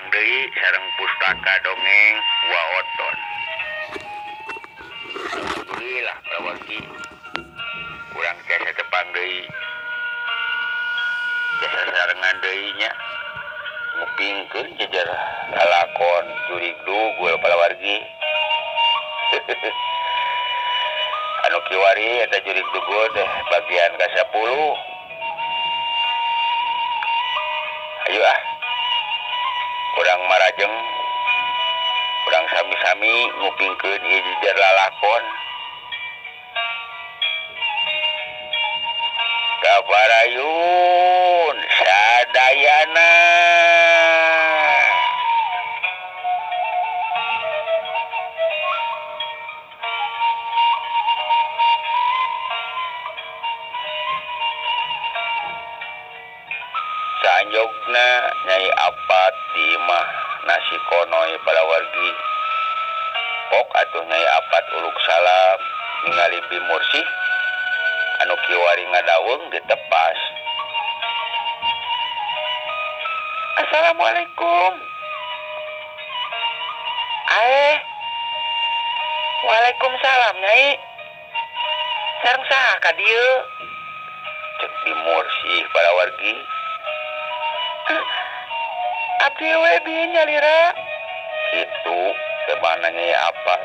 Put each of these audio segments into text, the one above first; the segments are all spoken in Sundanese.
Tepang deui sareng Pustaka Dongeng Wa Oton. Alhamdulillah pawargi urang tiasa tepang deui. Tiasa sarengan deui nya ngupingkeun jejer lalakon jurig dugul palawargi. Anu kiwari eta jurig dugul teh bagian ka-10. Ayo ah. Urang marajeng, urang sami-sami ngupingkeun ieu jejer lalakon. Kabarayun sadayana. Saanjogna Nyai Apat di imah nasi konoy palawargi. Pok atuh Nyai Apat uluk salam ningali Bi Mursih anu kiwari ngadaweung ditepas. Assalamualaikum. Ae. Waalaikumsalam Nyai. Sareng saha ka dieu? Cek Bi Mursih palawargi. Abdi we bi nyalira. Kitu teh Nyai Apat.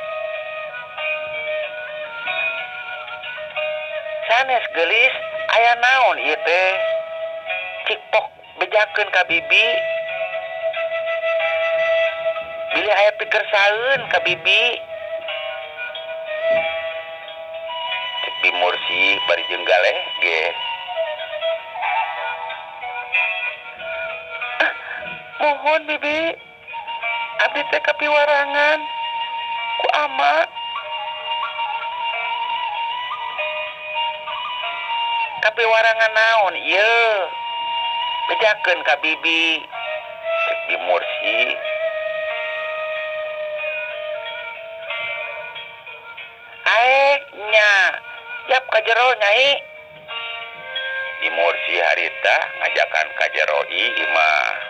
Sanes geulis aya naon ieu teh? Cik pok bejakeun ka bibi. Bilih aya pikersaeun ka bibi. Cek Bi Mursih bari jeung galeh ge. Mohon bibi, abdi teh kapiwarangan ku ama. Kapiwarangan naon ieu? Bejakeun ka bibi. Cek Bi Mursih. Ae nya, yap ka jero Nyai. Bi Mursih harita ngajakan ka jero imah.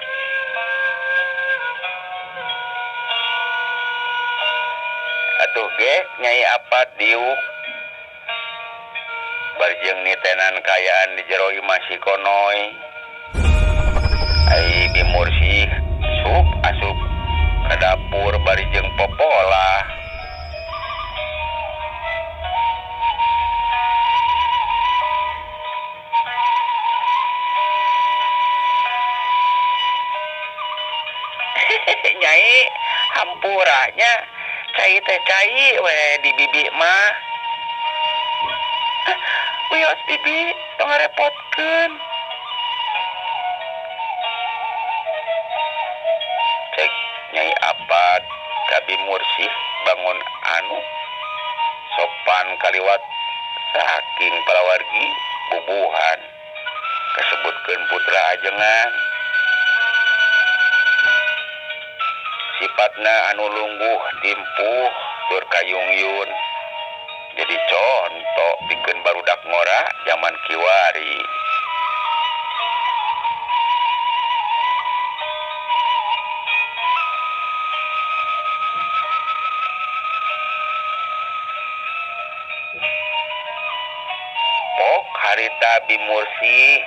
Atuh ge Nyai Apat diuk. Barjeng nitenan kayaan di jero imah si konoy. Ai Bi Mursih sup asup ka dapur bari jeung popolah. Nyai hampuranya cai teh cai we di bibi mah. Wios bibi tong ngarepotkeun. Cek Nyai Apat ka Bi Mursih bangun anu sopan kaliwat saking palawargi bubuhan kasebutkeun putra ajengan. Sifatna anu lungguh timpuh tur kayungyun jadi contoh pikeun barudak ngora zaman kiwari. Pok harita Bi Mursih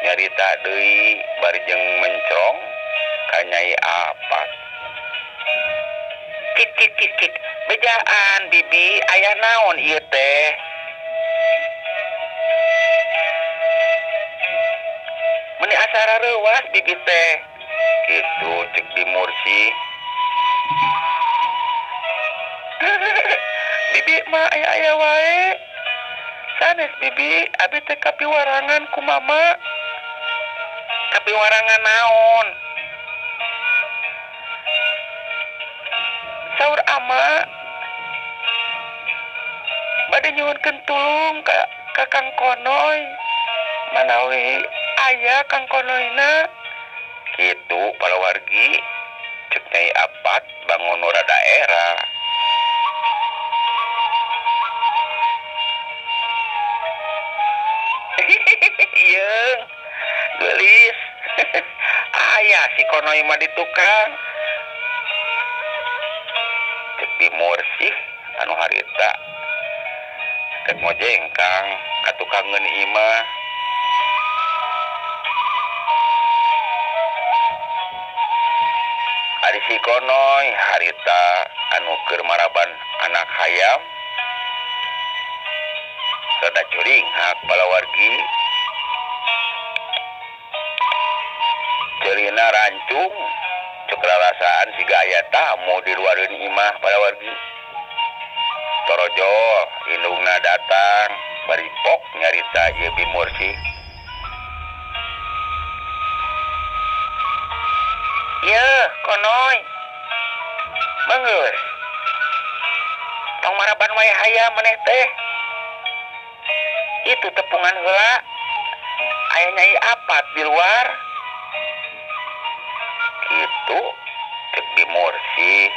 nyarita deui bari jeung mencrong ka Nyai Apat. Cik cik cik cik, bejaan bibi aya naon ieu teh? Meuni asara reuwas bibi teh. Kitu cek Bi Mursih. Bibi mah aya-aya wae. Sanes bibi, abi teh kapiwarangan ku mama. Kapiwarangan naon? Saur ama bade nyuhunkeun tulung ka Kang Konoy. Manawi aya Kang Konoyna. Kitu palawargi cek Nyai Apat bangun ora daerah. Ieu geulis. Aya si Konoy mah di tukang. Cek Bi Mursih anu harita rek ngojengkang ka tukangeun imah. Ari si Konoy harita anu keur maraban anak hayam rada curinghak palawargi. Ceurina rancung cek rarasaan siga aya tamu di luareun imah palawargi. Torojol indungna datang bari pok nyarita ieu Bi Mursih. Yeuh Konoy, meunggeus tong maraban wae hayam maneh teh. Itu tepungan heula aya Nyai Apat di luar. Kitu cek Bi Mursih.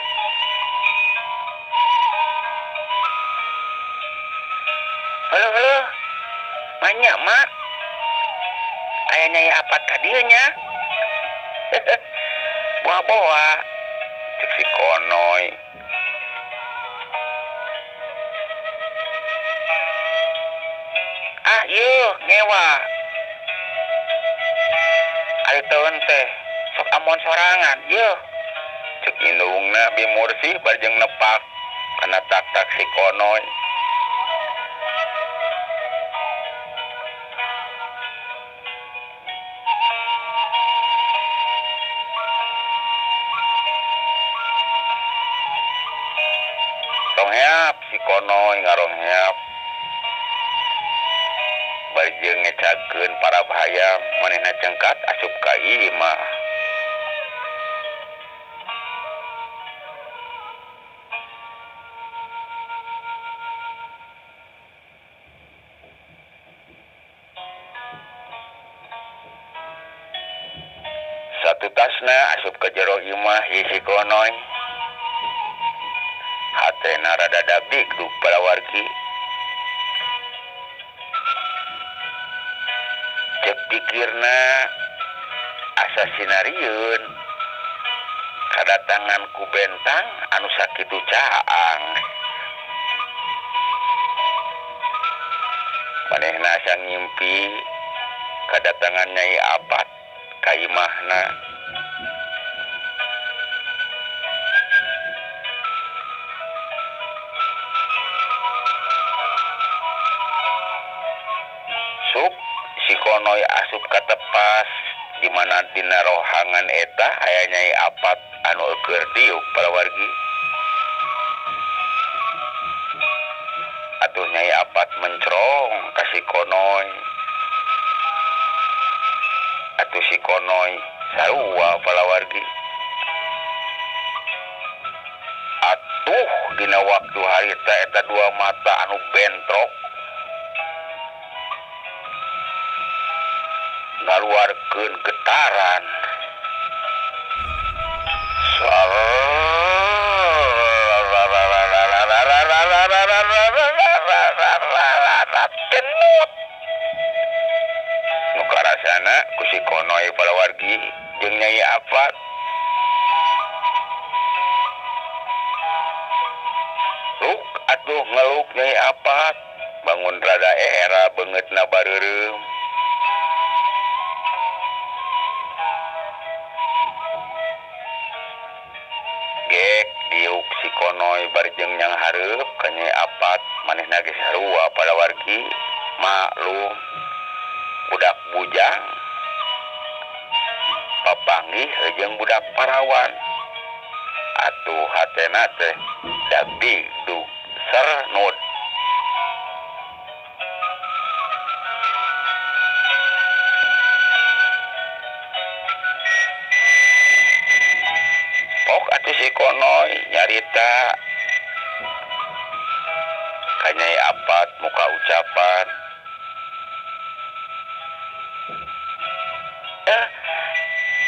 Heuh heuh manya mak aya Nyai Apat ka dieu nya. Boa-boa cek si Konoy. Ah yeuh ngewa. Ari teun teh sok amon sorangan yeuh cek indungna Bi Mursih bari jeung nepak kana tak-tak si Konoy. Rongheap si Konoy ngarongheap bari jeung ngecagkeun para hayam manehna cengkat asup ka imah. Satutasna asup ka jero imah ieu si Konoy. Hatena rada dagdikduk palawargi. Cek pikirna asa sinarieun kadatangan ku bentang anu sakitu caang. Manehna asa ngimpi kadatangan Nyai Apat ka imahna. Sup si Konoy asup ka tepas di mana dina rohangan eta aya Nyai Apat anu keur diuk palawargi. Atuh Nyai Apat mencrong ka si Konoy. Atuh si Konoy sarua palawargi. Atuh dina waktu harita eta dua mata anu bentrok ngaluarkeun getaran. Tenut nu karasana ku si Konoy palawargi jeung Nyai Apat. Luk atuh ngeluk Nyai Apat bangun rada era beungeutna bareureum. Gek diuk si Konoy bari jeung nyang hareup ka Nyai Apat manehna ge sarua palawargi. Maklum budak bujang papanggih jeung budak parawan. Atuh hatena teh dagdikduk sernud. Pok atuh si Konoy nyarita ka Nyai Apat muka ucapan.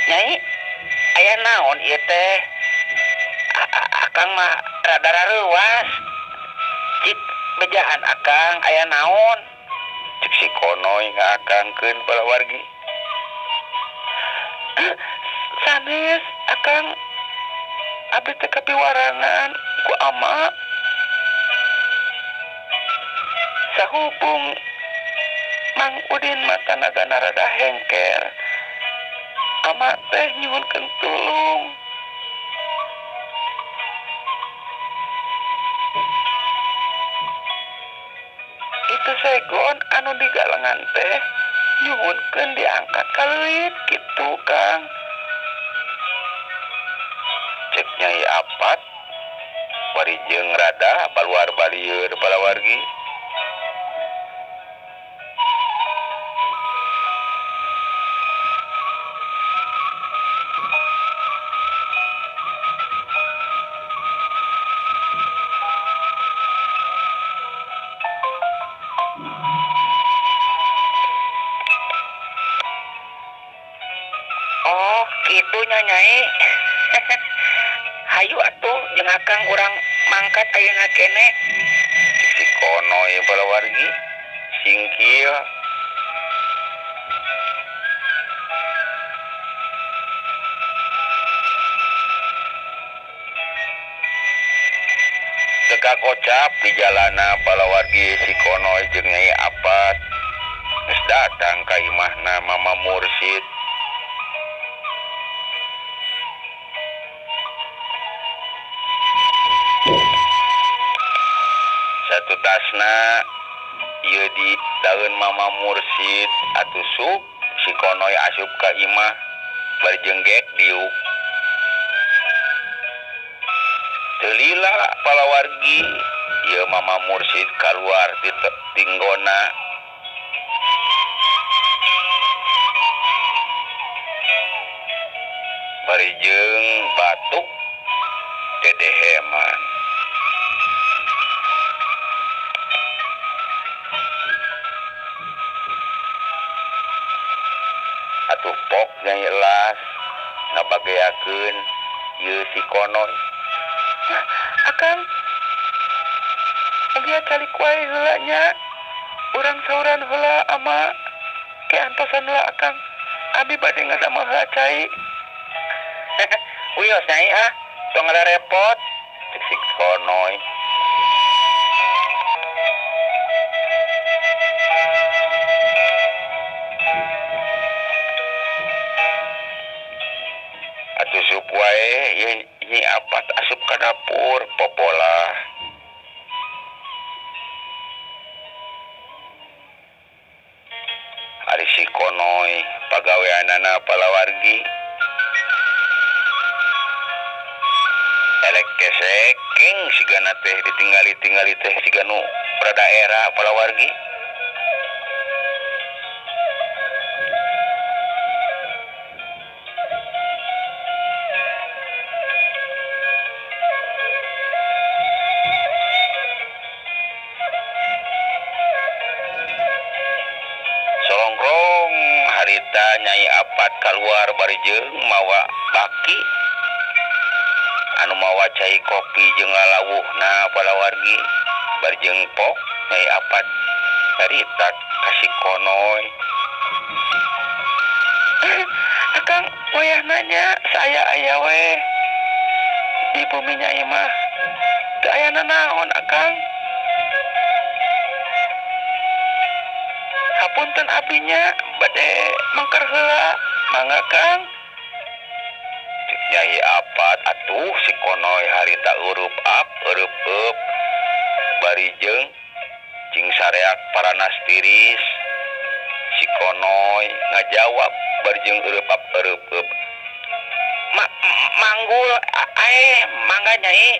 Nyai aya naon ieu teh? Akang mah rada rareuwas. Cik bejaan akang aya naon? Cek si Konoy ngaakangkeun palawargi. Sanes akang abdi teh kapiwarangan ku ama. Sahubung Mang Udin mah tanagana rada hengker. Ama teh nyuhunkeun tulung. Itu segon anu digalengan teh nyuhunkeun diangkat ka leuit kitu Kang. Cek Nyai Apat bari jeung rada baluar balieur palawargi. Oh, kitu nya Nyai. Hayu atuh jeung akang urang mangkat ayeuna kene. Si Konoy palawargi singkil. Teka kocap di jalana palawargi si Konoy jeung Nyai Apat. Geus datang ka imahna Mama Mursid. Satu tasna ieu di daun Mama Mursid atuh sup si Konoy asup ka imah bari jeung gek diuk. Teu lila palawargi ieu Mama Mursid kaluar ti tinggona. Bari jeung batuk dedeheman. Atuh pok Nyai Elas ngabageakeun ieu si Konoy. Akang mugia calik wae heula nya. Urang sauran heula ama ke antosan heula akang. Abi bade ngadamel heula cai. Wios Nyai ah, tong repot. Cek si Konoy. Atuh sup wae ieu Nyi Apat asup ka dapur popolah. Ari si Konoy pagaweanana palawargi. Elek keseking sigana teh ditinggali-tingali teh siga nu pradaerah palawargi. Solongkrong harita Nyai Apat kaluar bari jeung mawa baki anu mawa cai kopi jeung lalawuhna palawargi bari jeung pok Nyai Apat harita ka si Konoy. Akang wayahna nya saya aya we di bumi Nyai mah teu aya nanaon akang. Hapunten abinya bade mangker heula mangga Kang. Cek Nyai Apat atuh si Konoy harita eurup ap eurup eup bari jeung cing sareak paranas tiris. Si Konoy ngajawab bari jeung eurup ap eurup eup. Manggul ae mangga Nyai.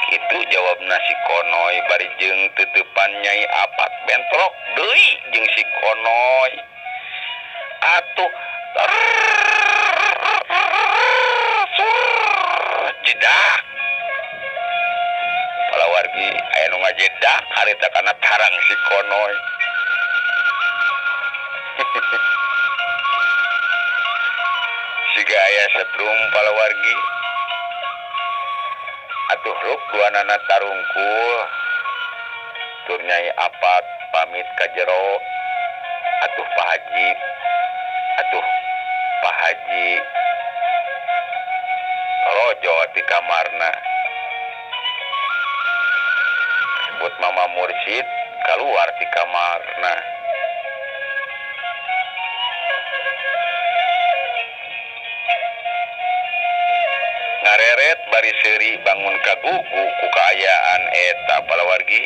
Kitu jawabna si Konoy bari jeung teuteupan Nyai Apat bentrok deui jeung si Konoy. Atuh jedak palawargi aya nu ngajedak harita kana tarang si Konoy. Siga aya setrum palawargi. Atuh ruk duanana tarungkul. Tur Nyai Apat pamit ka jero. Atuh Pak Haji, atuh Pak Haji ti kamarna. Sebut Mama Mursid keluar ti kamarna. Ngareret bari seuri bangun kagugu ku kaayaan eta palawargi.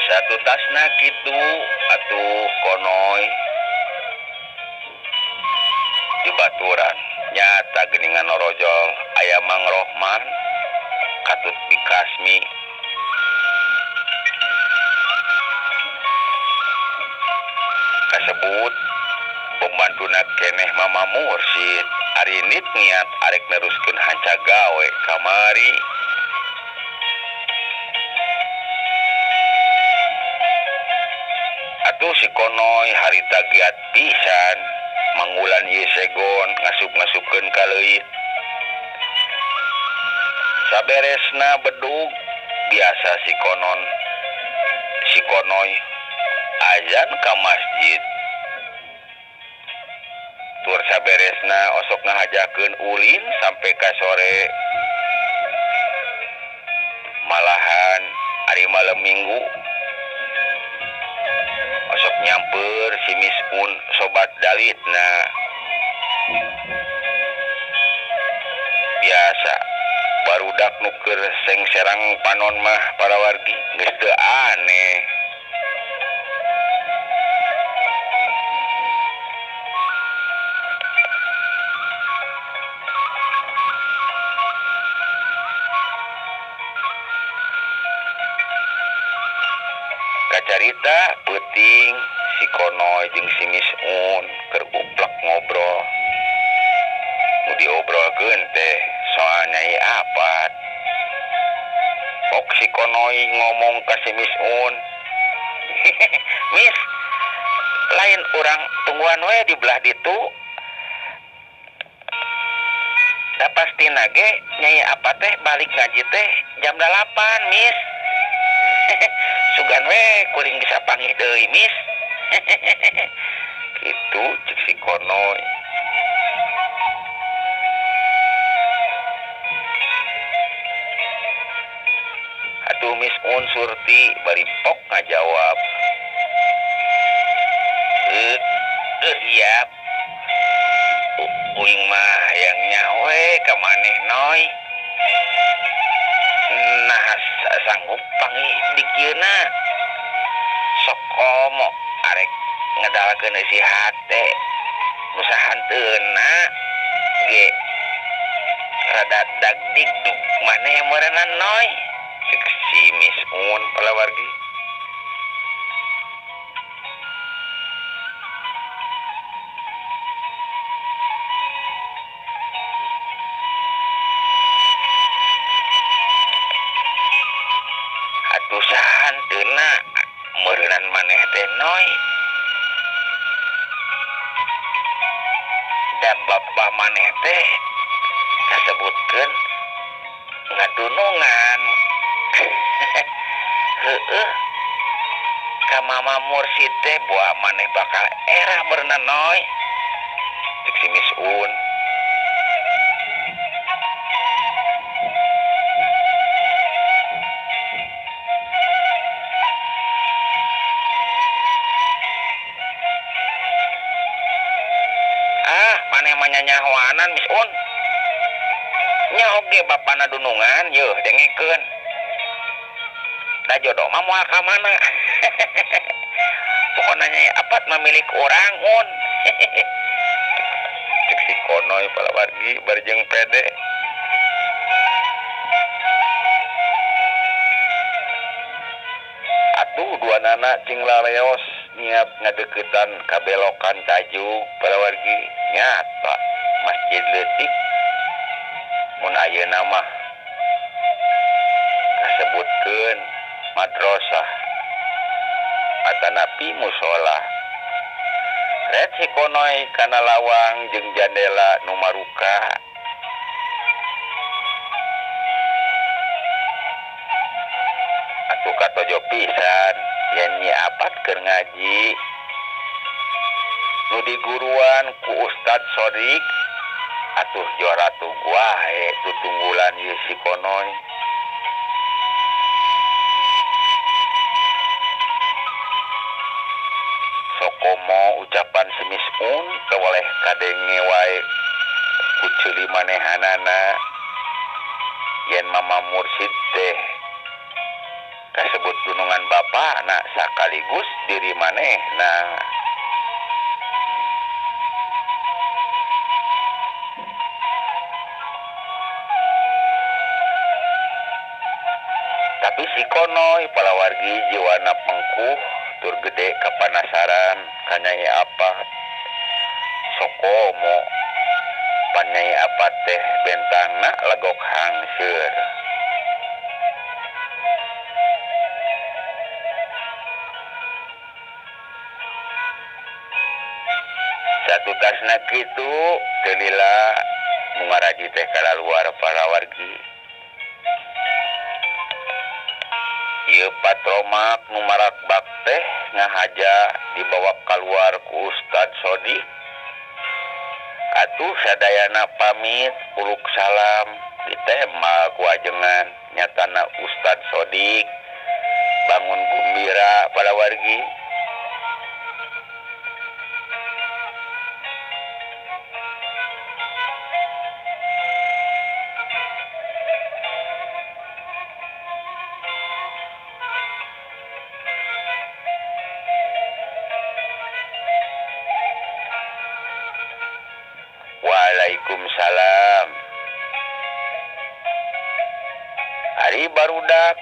Satu tasna kitu atuh konoy di baturan nyata geningan norojol aya Mang Rohman katut bikasmi kasebut pembantuna keneh Mama Mursid ari nit niat arek neruskeun hanca gawe kamari. Atuh si konoy harita giat pisan mangulan ieu segon ngasup-ngasupkeun ka leuit. Saberesna bedug biasa si konoy azan ka masjid. Tur saberesna osok ngahajakeun ulin sampai ka sore. Malahan ari malam minggu osok nyamper si Misun sobat dalitna. Biasa barudak nu keur sengserang panon mah para wargi geus teu aneh. Kacarita peuting si konoy jeung si Misun keur uplek ngobrol. Nu diobrolkeun teh soal Nyai Apat. Pok si konoy ngomong ka si Misun. Mis, lain urang tungguan we di belah ditu. Da pastina ge Nyai Apat teh balik ngaji teh jam 8, Mis. Sugan we kuring bisa panggih deui, Mis. Kitu cek si konoy. Atuh Miss Un Surti bari pok ngajawab. Iya. Uing mah hayang nyawe ka maneh noy. Nah sanggup panggih dikieuna. Sok komo arek ngedalkeun eusi hate. Nu sahanteuna ge rada dagdigdug maneh meureunna noy. Cek si Miss Un palawargi. Atuh sahanteuna meureunan maneh teh noy. Da bapa maneh teh kasebutkeun ngadunungan. Heueuh. Ka Mama Mursid teh buah maneh bakal era meureunan noy. Cek si Miss Un. Ah, maneh mah nyanyahoanan Miss Un. Nya oge bapana dunungan yeuh dengekeun. Da jodoh mah moal ka mana. Pokona Nyai Apat mah milik urang Un. Cek si konoy palawargi bari jeung pede. Atuh dua nana cing laleos niat ngadeukeutan kabelokan tajuk palawargi nyata masjid leutik mun ayeuna mah kasebutkeun madrasah atanapi mushola. Ret si konoy kana lawang jeung jandela nu maruka. Atuh katojo pisan yen Nyi Apat keur ngaji nu diguruan ku Ustad Sodik Atuh joratu wae tutunggulan ieu si Konoy. Sokomo ucapan si Mismun teu weleh kadenge wae ku ceuli manehanana yen Mama Mursid teh kasebut dunungan bapana sakaligus diri manehna. Tapi si Konoy palawargi jiwana pengkuh tur gede kapanasaran ka Nyai Apat. Sokomo pan Nyai Apat teh bentangna legok hangseur. Satutasna kitu teu lila nu ngaraji teh kalaluar palawargi. Ieu patromak nu marakbak teh ngahaja dibawa kaluar ku Ustad Sodik. Atuh sadayana pamit uluk salam ditema ku ajengan nyatana Ustad Sodik bangun gumbira palawargi. Waalaikumsalam. Ari barudak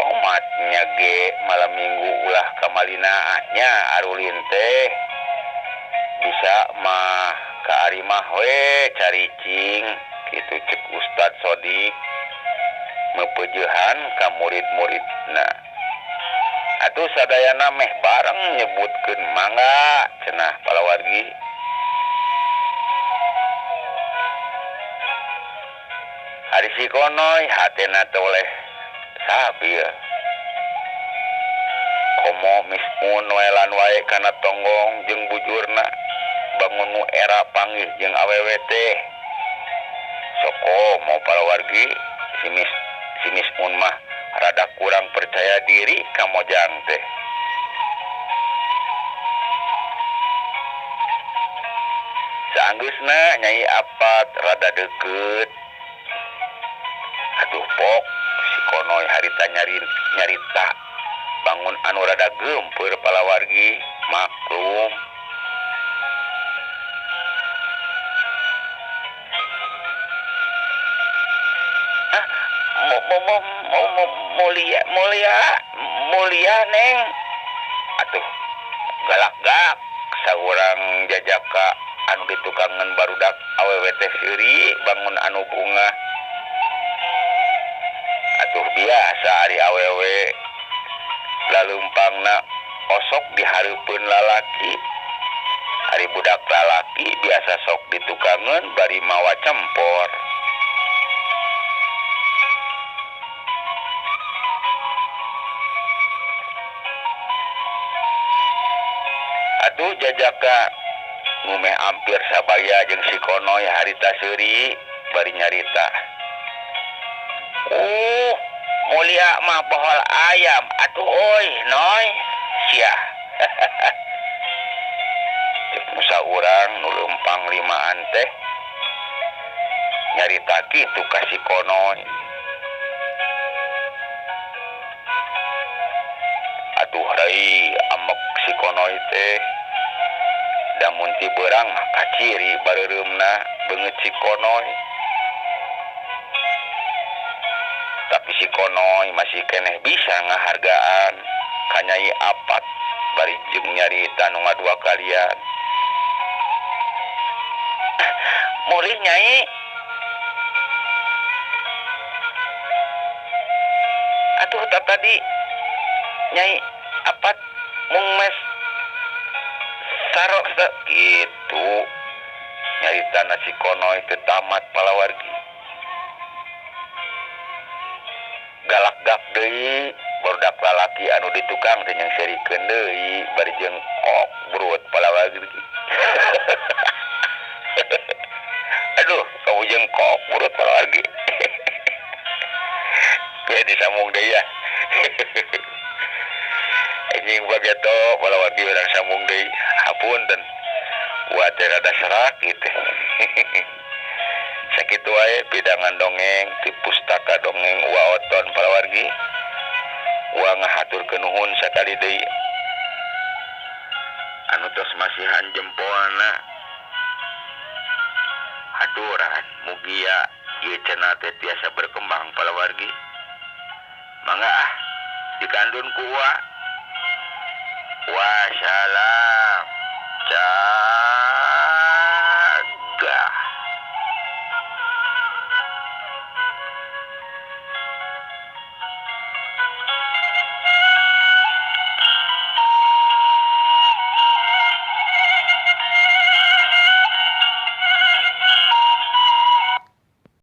omatnya ge malam minggu ulah kamalinaannya arulin teh bisa mah ka ari mah we caricing kitu cek Ustad Sodik mepeujehan ka murid-muridna. Atuh sadayana meh bareng nyebutkeun mangga cenah palawargi. Ari si Konoy hatena teh oleh sabil. Komo Mismun welan wae kana tonggong jeung bujurna bangun nu era panggih jeung awewe teh. Sokomo palawargi si Mismun mah rada kurang percaya diri ka mojang teh. Saanggeusna Nyai Apat rada deukeut. Aduh pok si Konoy harita nyarita bangun anu rada geumpeur palawargi maklum. Ah, mulia mulia mulia neng. Atuh galak-galak saurang jajaka anu ditukangan barudak awewe teh seuri bangun anu bunga. Atuh biasa ari awewe laleumpangna osok dihareupeun lalaki. Ari budak lalaki biasa sok ditukangeun bari mawa cempor. Atuh jajaka ngumeh ampir sabaya jeung si Konoy harita seuri bari nyarita. Mulia mah bohol ayam atuh euy Noy sia. Cek musa urang nu leumpang limaan teh nyarita kitu ka si Konoy. Atuh deui amek si Konoy teh. Da mun ti beurang mah kaciri bareureumna beungeut si Konoy. Tapi si Konoy masih keneh bisa ngahargaan ka Nyai Apat bari jeung nyarita nu ngadua kalian. Mulih Nyai. Atuh tadi Nyai Apat mung mes sarok kitu nyarita na si Konoy teu tamat palawargi. Galak-gak deui barudak lalaki anu ditukang teh jeung serikeun deui bari jeung kok brut palawargi. deui ya. Anjing bageto palawargi urang sambung deui. Hapunten. Wa teh rada serak gitu. Sakitu wae pidangan dongeng ti pustaka dongeng Wa Oton palawargi. Wa ngahaturkeun nuhun sakali deui. Anu tos masihan jempolna. Haturan mugia ieu channel teh tiasa berkembang palawargi. Mangga ah dikandun ku Wa. Wassalam. Ciao.